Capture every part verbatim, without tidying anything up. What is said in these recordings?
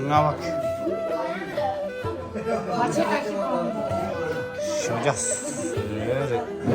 ང་བ། ཞོགས་ཇ། རེད་རེད།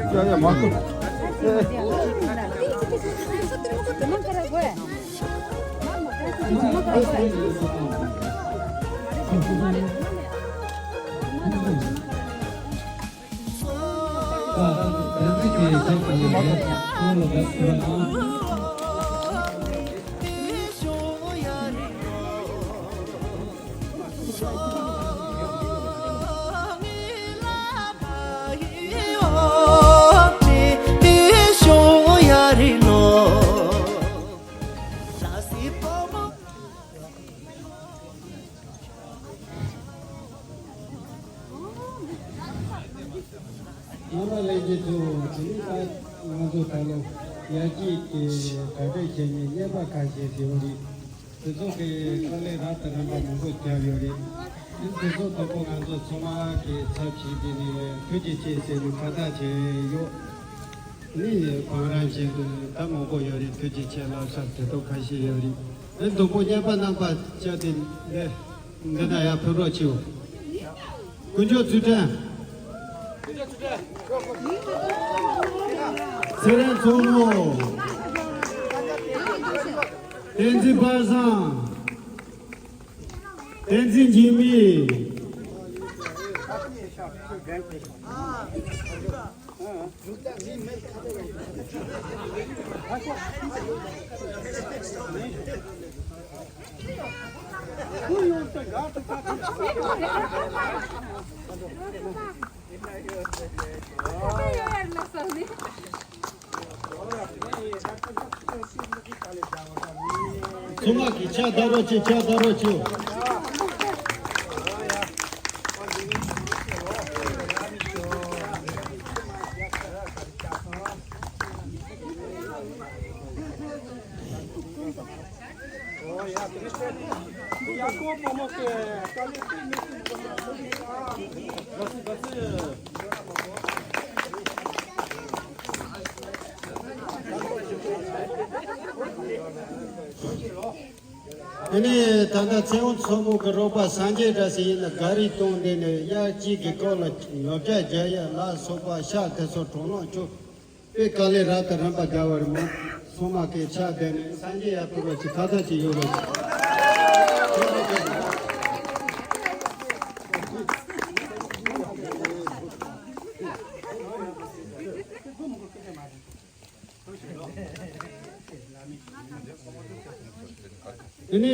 ཡ་ཡ་མ་གོ། རྣམ་པ་ལྷན་རྒྱས་ཚོ། དེ་རིང་ད་ང་ཚོ་ད་ལོ་ཡར་རྒྱས་ཀྱི་གྲ་སྒྲིག་བྱེད་མཁན་རྙིང་པ་ཁ་ཤས་ཡོད་རེད། དེ་ཚོ་གི་དཀའ་ལས་རབ་དང་རིམ་པ་མང་པོ་བརྒྱབ་ཡོད་རེད། དེ་ཚོ་དང་པོ་ང་ཚོ་ཚང་མ་གི་ཚབ་བྱས་ཏེ་ནས་ཐུགས་རྗེ་ཆེ་ཟེར་ནས་ཁ་བཏགས་བྱས་ཡོད། ནི་གང་རང་བཞིན་དུ་ད་མང་པོ་ཡོད་རེད། ཐུགས་རྗེ་ཆེ་ལབ་ས་དེ་ཚོ་ཁ་ཤས་ཡོད་རེད། དེ་དང་པོ་རྙིང་པ་རྣམ་པ་བཅར་ཏེ་འདི་འདི་ན་ཡར་ཕེབས་རོགས་བྱེད། དཀོན་མཆོག་ཚུལ་ཁྲིམས། ཚེ་རིང་མཚོ་མོ། བསྟན་འཛིན་པ་སངས། བསྟན་འཛིན་འཇིགས་མེད། ཚང་མ་གིས་ཕྱག་བརྡབ་རོགས་བྱེད། ཕྱག་བརྡབ་རོགས་བྱེད། དེ་ནས་ད་ལྟ་ཚེ་དབང་མཚོ་མོ་གི་རོགས་པ་སངས་རྒྱས་དགྲ་ཟེར་ཡིན་ན་ག་རེ་གཏོང་དེ་ནས་ཡར་གཅིག་གི་སྐོར་ལ་ཉོ་ཆ་རྒྱག་ཡ་ལ་སོགས་པ་ཤ་དེ་ཚོ་གྲོང་ལོག་བཅུག་དཔེ་དཀའ་ལས་རབ་དང་རིམ་པ་བརྒྱབ་པ་རེད་མོ། སོ་མ་སྐད་ཆ་བསྡད་ནས་སངས་རྒྱས་ཡར་ཕེབས་རོགས་ཀྱི་ཁ་ཚ་ཅིག་ཡོད་རོགས། དེ་ནས་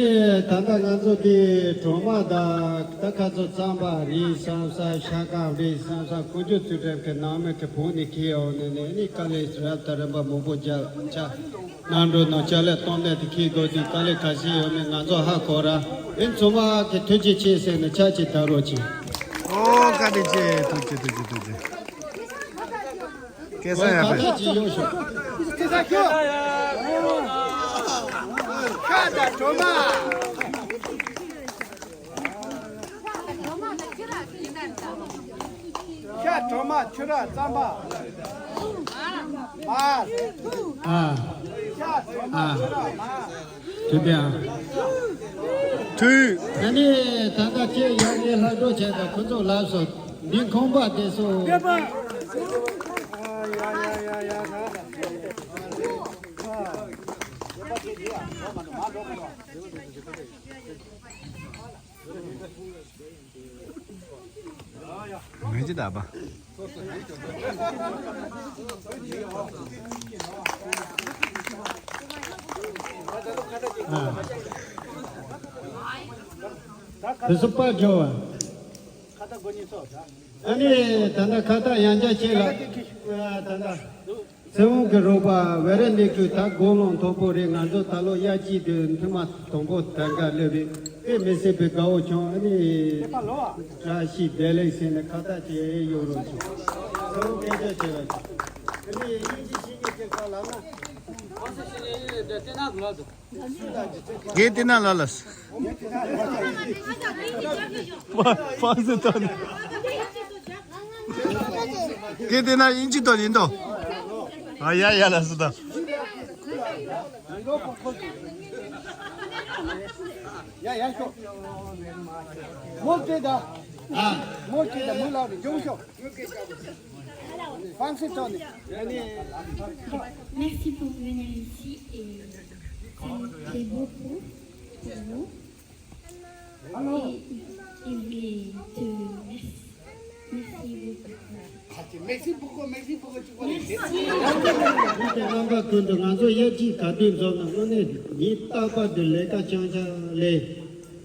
ད་ལྟ་ང་ཚོ་དེ་གྲོ་མ་དང་ད་ཁ་ཚོ་རྩམ་པ་རེད་བསམ་ས། ཤ་སྐམ་རེད་བསམ་ས། དཀོན་མཆོག་ཚུལ་ཁྲིམས་ཀྱི་ནང་མི་གི་བུ་ནས་ཁྱེར་ཡོང་ནས་ནས་ནི་དཀའ་ལས་རབ་དང་རིམ་པ་མང་པོ་རྒྱབ་ཆ་གནང་འགྲོ་ནང་ཅ་ལག་གཏོང་ལས་དེ་ཁྱེར་དགོས་དུས་དཀའ་ལས་ག་ཤེད་ཡོད་མེད་ང་ཚོ་ཧ་གོ་ར། ཨེ་ཚང་མ་གི་ཐུགས་རྗེ་ཆེ་ཟེར་ནས་ཕྱག་ཅིག་བརྡབ་རོགས་གྱིས། ཨོ་བཀའ་དྲིན་ཆེ། ཐུགས་རྗེ་ཆེ། ཐུགས་རྗེ་ཆེ། ཐུགས་རྗེ་ཆེ། སྐལ་བཟང་ཡར་ཕེབས། ཁ་དང་གྲོ་མ། ཤ་གྲོ་མ་ཆུ་ར་རྩམ་པ། མར། ཨ། ཤ་གྲོ་མ་ཨ། ཆུ་ར་མར། དེ་བས་ཨ། དུས། ད་ནི་ད་ལྟ་ཁྱེད་ཡར་ནས་ལྷག་འགྲོ་བྱས་དང་ཁོ་ཚོ་ལབ་སོང་། འདི་ཁང་པ་དེ་སོ། མེ་ཇི་ད་པ། དེ་སུ་པ་ཇོ་བ། ཨ་ནི་ད་ལྟ་ཁ་བཏགས་ཡང་བསྐྱར་བྱས་ལ། ད་ལྟ་ཚེ་དབང་གི་རོགས་པ་ཝེ་ར་ནི་ཀུ་ད་དགུང་ལོ་མཐོ་པོ་རེད། ང་ཚོ་ད་ལོ་དབྱར་སྐྱིད་དུ་མཐུན་མ་དང་པོ་ད་ག་སླེབས་རེད། དཔེ་མི་སྲིད་པའི་དགའ་བོ་བྱུང་། ཨ་ནི་བཀྲ་ཤིས་བདེ་ལེགས་ཟེར་ནས་ཁ་བཏགས་བྱས་ཡོད་རོགས་བྱུང་། ཚེ་དབང་སྐད་ཆ་བྱས་ལ། ཨ་ནི་དབྱིན་ཇི་ཤེས་མཁན་ཅིག་ག་ལབ་ན། རྒན་དེ་ན་ལ་ལ། ཕ་ཕ་སི་ཏོ་ནི། རྒན་དེ་ན་ཨིན་ཇི་ཏོ་ཡིན་ཏོ། ཨ་ཡ་ཡ་ལ་སི་ཏོ། ཡ་ཡ་ཤོ། མོ་ཀེ་ད། ཨ། མོ་ཀེ་ད་མོ་ལ་རེ་ཇོ་ཤོ། ཕ་སི་ཏོ་ནི། Merci pour venir ici et ça nous plaît beaucoup. Allô? Allô? Evening to Miss, Miss Ibu. ཁ་ཅིག་མེག་སི་བུ་ཀོ་མེག་སི་བུ་ཀོ་ཅིག་པོ་རེད། རྣམ་པ་ཀུན་ཏུ་ང་ཚོ་དབྱར་སྐྱིད་ག་དུས་འཛོམས་ན་དངོས་གནས་ཉིན་རྟག་པར་དུ་ལས་ཀ་རྐྱང་རྐྱང་ལས།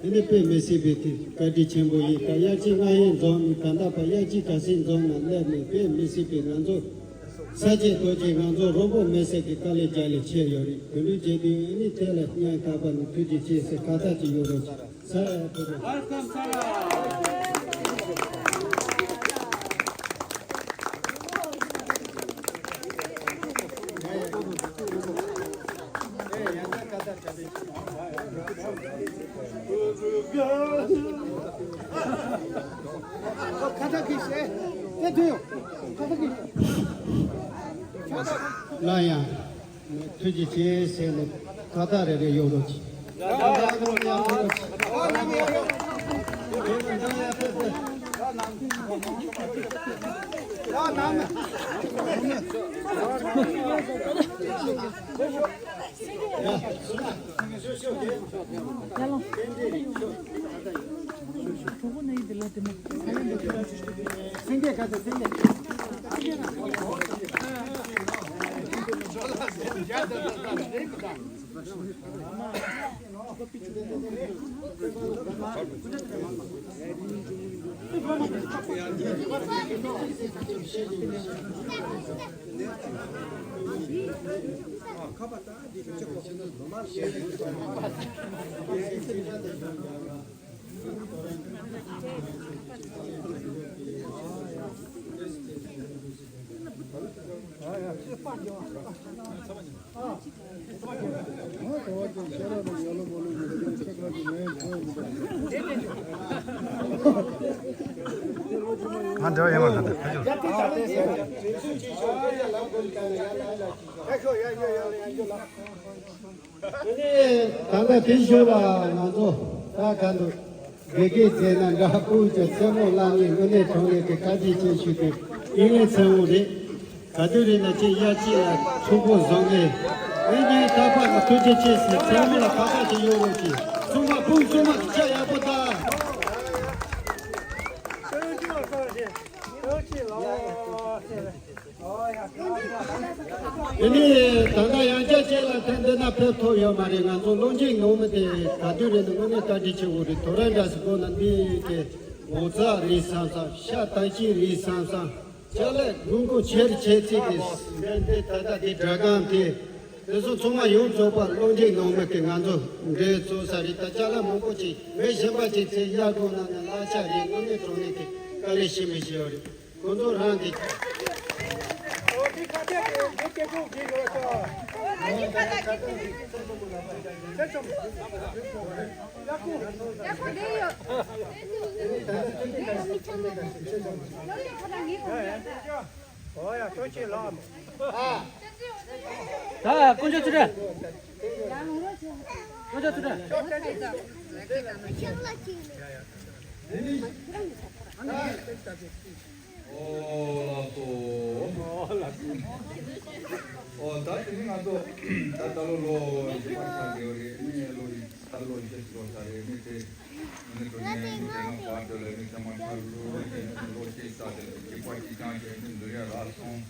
ཨ་ནི་དཔེ་མི་སྲིད་པའི་དེ་བཀའ་དྲིན་ཆེན་པོ་ཡིན། ད་དབྱར་སྐྱིད་ལྔ་ཡན་འཛོམས་ནས་ད་ལྟ་བར་དབྱར་སྐྱིད་ག་ཚོད་འཛོམས་ན་སླེབས་ནས་དཔེ་མི་སྲིད་པའི་ང་ཚོ་ས་སྐྱེས་རྡོ་སྐྱེས་ང་ཚོ་རོང་པོ་མི་སེར་གྱི་དཀའ་ལས་རྒྱག་ལས་བྱས་ཡོད་རེད། དེ་འདྲ་བྱས་དུས་ཨ་ནི་དེ་ལ་སྙིང་ཐག་པ་ནས་ཐུགས་རྗེ་ཆེ་ཟེར་ཁ་ཐག་ཅིག་ཡོད་རེད། ས་ཡ་ཐུགས་རྗེ་ཆེ། ལ་ཡང་ཐུགས་རྗེ་ཆེ་ཟེར་ནས་ཁ་བཏགས་རེ་རེ་གཡོག་རོགས་གྱིས། ང་འབྲེལ་བ་ཡོད་མ་རེད་ད། ད་ལྟ་དེ་ཞོར་ལ་ང་ཚོ་ད་ག་འདུག་དགེ་རྒན་མཛད་ན་འདྲ། སྤུན་གྱི་སེར་མོ་བླངས་ནས་དངོས་གནས་དྲང་གནས་ཀྱི་བཀའ་དྲིན་ཆེ་ཞུ་དུས་ཨིན་ལན་ཚན་བོ་རེད། ག་དུས་རེད་ན་ཁྱེད་དབྱར་སྐྱིད་ལ་ཕྱུག་པོ་བཟང་ངེས། ཨིན་ཇིའི་ཐག་པ་ལ་ཐུགས་རྗེ་ཆེ་ཟེར་ཚན་བོ་ལ་ཁ་ཁ་ཞིག་གཡོག་རོགས་གྱིས། སྲུང་མ་སྤུན་སྲུང་མ་གི་ཆ་ཡག་པོ་ད། དེ་ནས་ད་ལྟ་ཡང་བསྐྱར་ཁྱེད་ལ་ཐེངས་འདི་ན་ཕེབས་ཐུབ་ཡོད་མ་རེད། ང་ཚོ་བློ་འཇིགས་ནང་མི་དེ་ག་དུས་རེད་ན་དངོས་གནས་བཀའ་དྲིན་ཆེ་བོ་རེད། དོ་ར་འདྲ་ཟེར་དགོས་ན་འདི་གི་ངོ་ཚ་རེད་བསམ་བསམ། ཤ་སྟག་ཤི་རེད་བསམ་བསམ། ཅ་ལག་དགོས་མཁོ་ཆེར་ཆེ་ཚིག་གི་འདི་འདི་ད་ལྟ་འདི་སྒྲ་སྒམ་དེ་དེ་ཚོ་ཚང་མ་ཡོངས་རྫོགས་པ་བློ་འཇིགས་ནང་མི་དེ་ང་ཚོ་འདྲེ་བཙོ་ས་རེད། ད་ཅ་ལག་མང་པོ་ཅིག་མི་གཞན་པ་ཅིག་ཚེ་གཡར་དགོས་ན་ན་གླ་ཆ་རེད། དངོས་གནས་དྲང་གནས་དེ་དཀའ་ལས་ཤི་མི་ཤི་ཡོད་རེད། ཁོང་ཚོ་རང་གི། ད་དཀོན་མཆོག་ཚུལ་ཁྲིམས། དཀོན་མཆོག་ཚུལ་ཁྲིམས། ཨོ་ལགས་སོ། ཨོ་ད་དེ་ནི་ང་ཚོ་ད་ད་ལོ་ལོ་བཞི་པ་ཆགས་བསྡད་པ་རེད། ནི་ལོ་ད་ལོ་བཞི་འགྲོ་ས་རེད། ནི་དེ་ནི་དོན་ནི་ནི་དེ་ང་བར་དུ་ལ་ནི་ཚང་མ་ཁ་ལོ་ནི་ལོ་གཅིག་ས་དེ་གཅིག་པ་གཅིག་རྐྱང་བྱས་ནི་འདུལ་ཡ་རག་སོང་།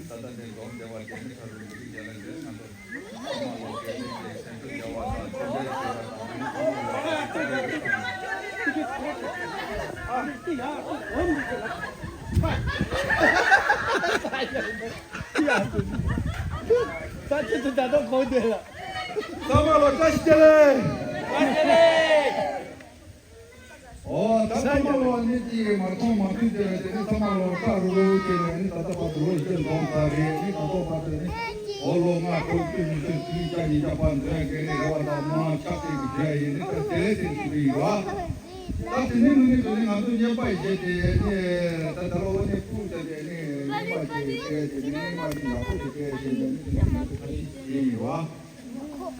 ད་ལྟ་འདི་འཛོམས་བསྡད་པ་དེ་ནི་ཁ་ལོ་ནི་རྒྱ་ལ་འདི་ང་ཚོ། ཚང་མ་ལ་བཀྲ་ཤིས་བདེ་ལེགས། ཨོ་ད་ཚང་མ་ལ་ནི་དེ་མ་མཐོང་མ་ཐུག་དེ་བས་དེ་ནི་ཚང་མ་ལ་བཀྲ་རུ་རུ་དེ་བས་ནི་ད་ལྟ་བར་དུ་ལོ་བཞི་འཛོམས་ཚར་རེད། ནི་ད་ལྟ་བར་དུ་ནི་ཨོ་ལོ་ལྔ་དྲུག་བཅུ་ཉི་ཤུ་དྲུག་བརྒྱ་ཉིས་བརྒྱ་པ་འཛོམས་དགེ་རེ་རེ་བ་དང་མ་ཆགས་ཏེ་གི་རྒྱ་ཡིན་ནི་ད་དེ་ལས་དེ་ཞུ་གི་ཡོད། ད་དེ་ནི་ནི་དེ་ནི་ང་ཚོ་ཉེས་པ་བཞེས་ཏེ་ནི་ད་ད་ལོ་ནི་ཕུག་ཙམ་དེ་ནི་ཉེས་པ་ཞིག་བྱས་ཏེ་ནི་ཉེས་པ་ཞིག་ཡག་པོ་ཞིག་བྱས་ཏེ་ནི་དེ་ནི་ང་ཚོ་ཁ་ཤས་ཤིག་བྱས་ཡིན་བ།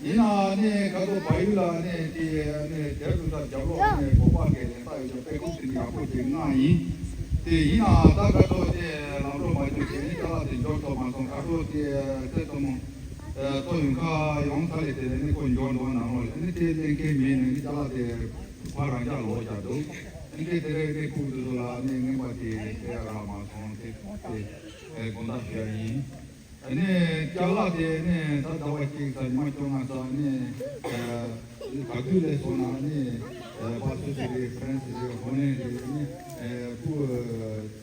ཡིན་ནའང་ནི་ཁ་ཐོག་བལ་ཡུལ་ལ་ནི་དེ་ནི་དེབ་རུ་དང་རྒྱབ་ལོགས་ནས་བོད་པ་གི་ལས་ས་ཡོད་པའི་དཔེ་ཁུག་དེ་ནི་ཡག་པོ་ཞིག་མངགས་ཡིན། དེ་ཡིན་ནའང་ད་ཁ་ཐོག་དེ་ལམ་འགྲོ་མ་བྱུང་དེ་ནི་ཅ་ལག་དེ་འབྱོར་ཐུབ་མ་སོང་། ཁ་ཐོག་དེ་དེ་ཚོ་མོ། ཚོ་ཡོང་ཁ་ཡོང་ས་ལས་དེ་ནས་ཁོ་འབྱོར་འགྲོ་ནང་ལོགས་ལ་ནི་དེ་གླེང་མཁན་མེད་ནས་ནི་ཅ་ལག་དེ་ཕར་རང་འཇགས་ལོག་བཞག་འདུག་ནི་དེ་དེ་རེད་དེ་ཕུག་དུ་སོ་ལ་ནི་རྔན་པ་དེ་དེ་རག་མ་སོང་དེ་དེ་དགོངས་དག་ཞུ་ཡ་ཡིན། ནི་ཅ་ལག་དེ་ནི་ད་ཟླ་བ་གཅིག་ཙམ་ཉི་མ་བཅོ་ལྔ་ཙམ་ནི་ག་དུས་ལས་སོང་ན་ནི་ཕར་སུད་སི་རེད་ཧྥ་རན་སི་རེད་ཧོ་ལན་རེད་ནི་ཕུག་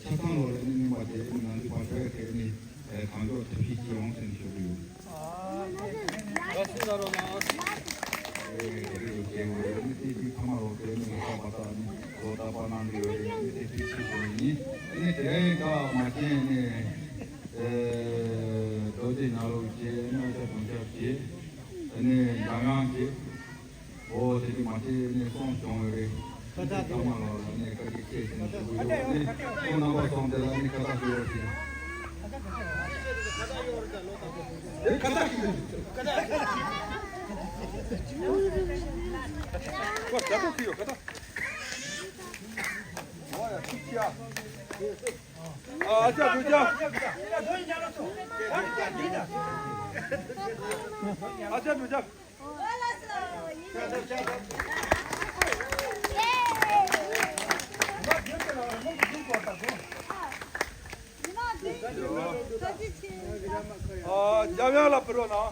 ཆ་ཚང་ལོག་ལ་ནི་རྔན་པ་དེ་ནི་ང་ཚོའི་བར་ཆ་ཡ་དེ་ནི། གང་མགྱོགས་ཐབས་ཤེས་ཅིག་ཡོང་ཟེར་ནས་ཞུ་གི་ཡོད། ཨེ་རེད་ཡོད་ཀྱི་ཡོད་རེད། ཨ་ནི་དེ་དུས་ཚང་མ་ལོག་དེ་ནི་ལོ་ཏོག་པ་ཏག་ནི་ལོ་ཏོག་པ་གནང་གི་ཡོད་རེད། ཨ་ནི་དེ་དུས་ཕྱི་དྲོ་ཡིན། ཨ་ནི་དེ་རིང་ད་མ་བྱན་ནས་ཨེ་རྡོ་རྗེ་ཉལ་ལུགས་བྱས། ཨ་ནི་ཨ་ཅག་དུང་ཞགས་བྱས། ཨ་ནི་འཇམ་དབྱངས་བྱས། ཨོ་དེ་དུས་མ་བྱས་ནས་སོང་བྱུང་ཡོད་རེད། ཁ་བཏགས་ཚང་མ་ལ་ནས་བཀའ་དྲིན་ཆེ་ཟེར་ནས་ཞུ་གི་ཡོད་ནས་ཁོང་རྣམ་པ་སོང་དེ་ལ་ནི་ཁ་བཏགས་ཞུ་ཡོད་ཟེར། དེ་ཁ་བཏགས་ཞུ་ཡོད། ཁོ་རྒྱ་ཐོག་ཁི་ཡོད་ཁ་བཏགས། ཨོ་ཡ་ཐུགས་རྗེ་ཆེ། ཨ་ཅག་འགྲོ་ཅག་ཨ་ཅག་འགྲོ་ཅག་ཨ་འཇམ་དབྱངས་ལ་ཕུལ་རོགས་གནང་།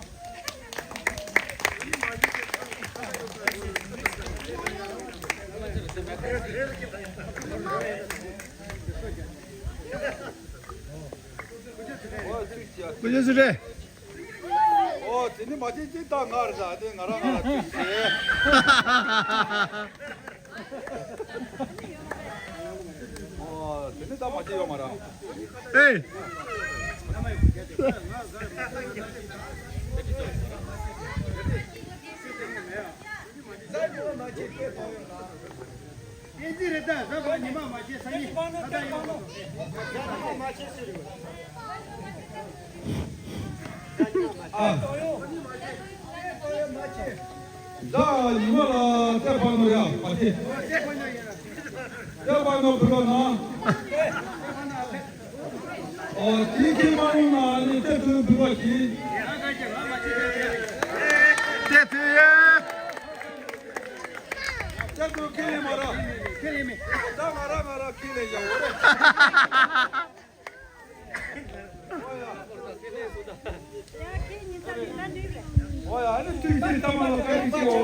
ཨོ་ཐུགས་རྗེ་ཆེ། ཨོ་དེ་ནི་མ་བྱན་གཅིག་ད་ང་རེད་ད། དེ་ང་རང་ང་ལ་ཐུགས་རྗེ་ཆེ། ཨོ་དེ་ནི་ད་མ་བྱན་ཡོད་མ་རེད། ཨེ། བསྟན་འཛིན་རེད་ད། གཟའ་པ་ཉི་མ་མ་བྱན་སང་ཉིན་ད་ལྟ་ཡོང་དགོས། ཨ། གཟའ་ཉི་མ་ལ་ཏེ་པ་ནོ་ཡ་པ་ཏེ། ཏེ་པ་ནོ་བུ་ལོ་ན། ཨོ་དེ་ཁྱེད་མ་ཡོང་ན་ནི་ཏེ་བུ་བུ་བ་གི། ཏེ་བུ་ཡ། ཅག་ཏུ་ཁེ་ལེ་མ་ར། ཁེ་ལེ་མེ། ད་ང་ར་ང་ར་ཁེ་ལེ་ཡ་འོ་རེ། ཨོ་ཡ། ཨོ་ཡ། ཨ་ནི་དུས་དུས་ད་མ་ལ་ཁ་ཡིག་ཅིག་འོ།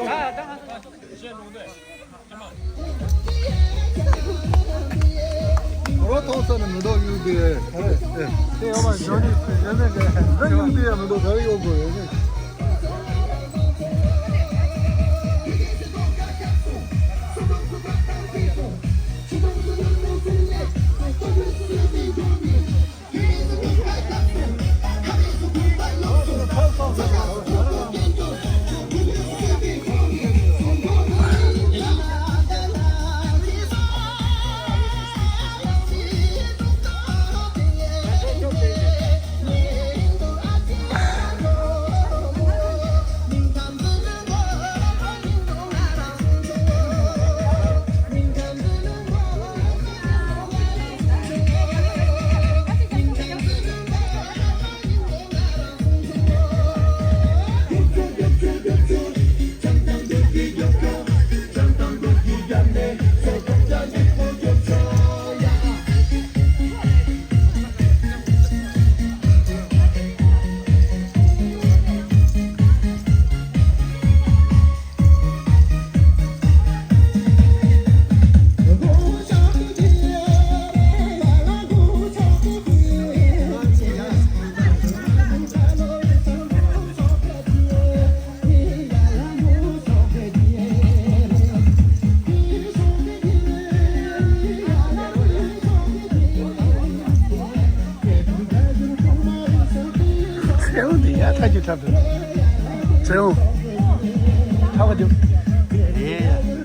རོ་ཐོག་ས་ནས་མི་འདུག་ཡུལ་དེ། དེ་ཡོད་མ་འཇོན་ནི་ཡོད་མེད་དེ། འདི་ཡུལ་དེ་ཡང་མི་འདུག་ག་རེ་ཡོད་དགོས་ཡོད་ནི། མཚེའུ་འདི་ཡ་ཐག་གི་ཐག་འདུག་མཚེའུ། ཐག་པ་འདུག་ཨེ་ཡ།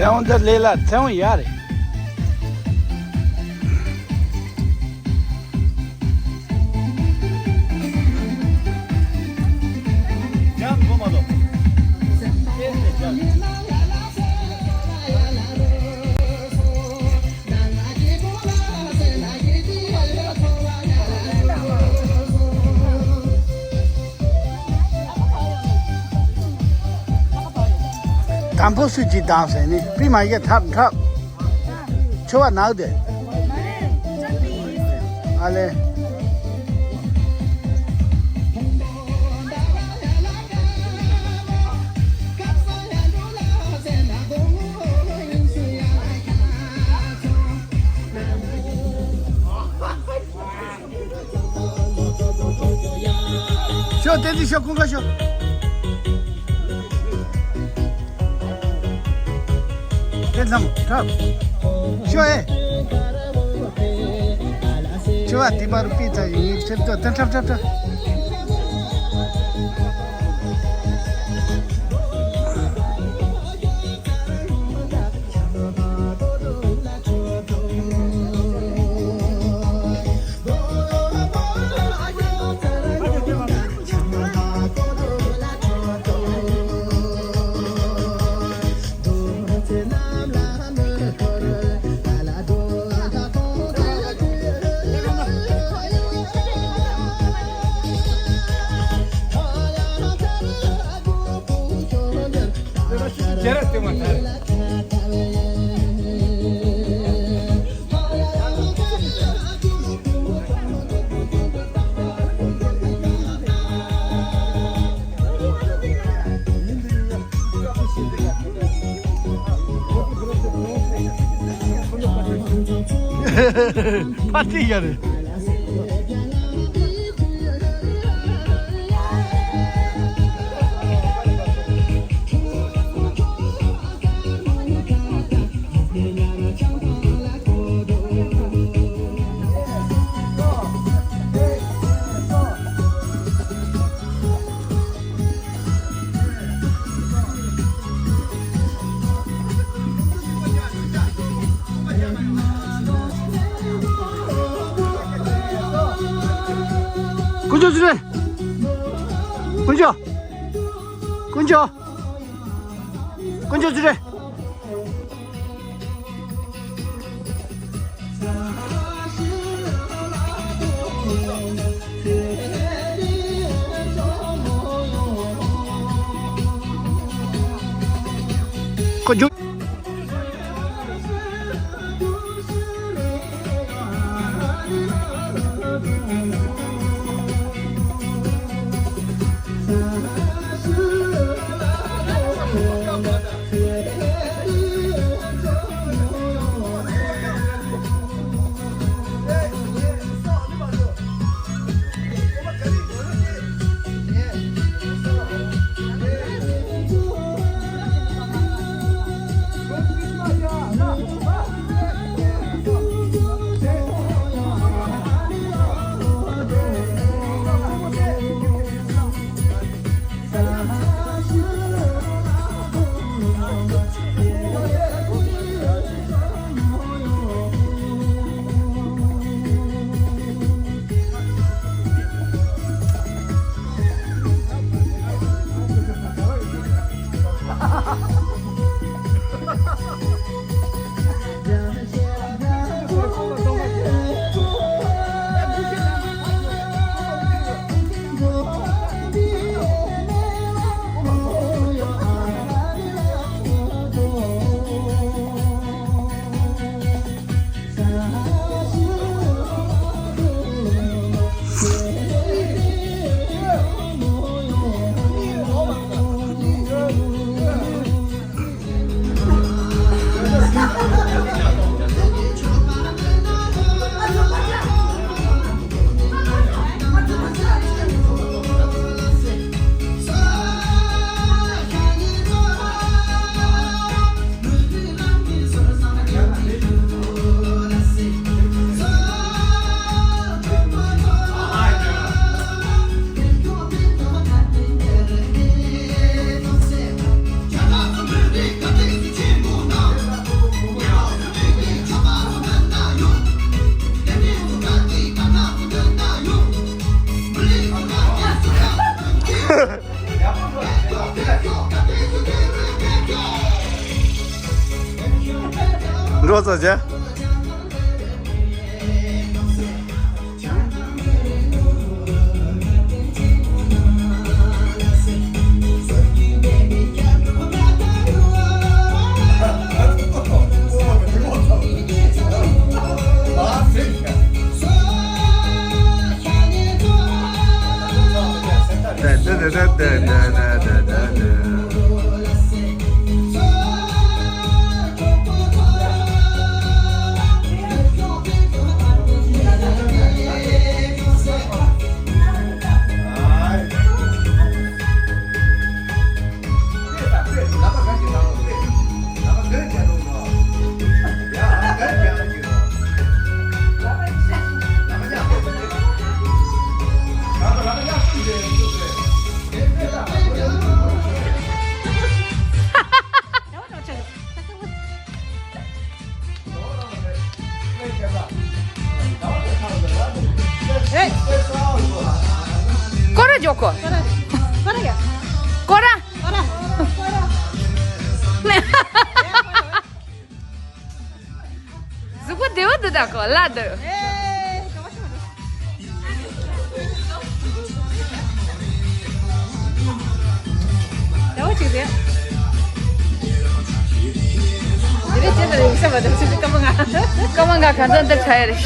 ཚེ་དབང་འདི་ལས་ལ་ཚེ་དབང་ཡག་རེད། དམ་པོ་སུས་ཅིག་བཏང་ཟེར་ནི་པི་མ་ཡེ་འཁྲབ་འཁྲབ། ཆོ་བ་ནག་དེ། ཨ་ལེ། ཤོག་བསྟན་འཛིན་ཤོག་ཀུན་དགའ་ཤོག་བསྟན་ལྷམ་འཁྲབ། ཤོག་ཨེ། ཆུ་བ་དེ་པར་པི་ཙ་ཡིན་ཁྱེར་ཏོ་ཏན་འཁྲབ་འཁྲབ་འཁྲབ། ཕ་ཏི་ཡ་རེད། དཀོན་མཆོག་ཚུལ་ཁྲིམས། དཀོན་མཆོག་དཀོན་མཆོག་དཀོན་མཆོག་ཚུལ་ཁྲིམས། ཁོ་རྒྱུགས། རོགས་ཙམ་བྱས། སྐོར་ར་འཇོག་གོ། སྐོར་ར་ཡ། སྐོར་ར། གཟུགས་པོ་བདེ་བོ་འདུག་ད་གོ་ལ་འདུག་ལའོ་ཅིག་རེད། དེ་རེད་ཅེས་ལ་ཡིག་ས་མ་དང་ཅིག་སྐར་མ་ང་། སྐར་མ་ང་ག་ཚོད་འདིར་ཆ་ཡ་རེད།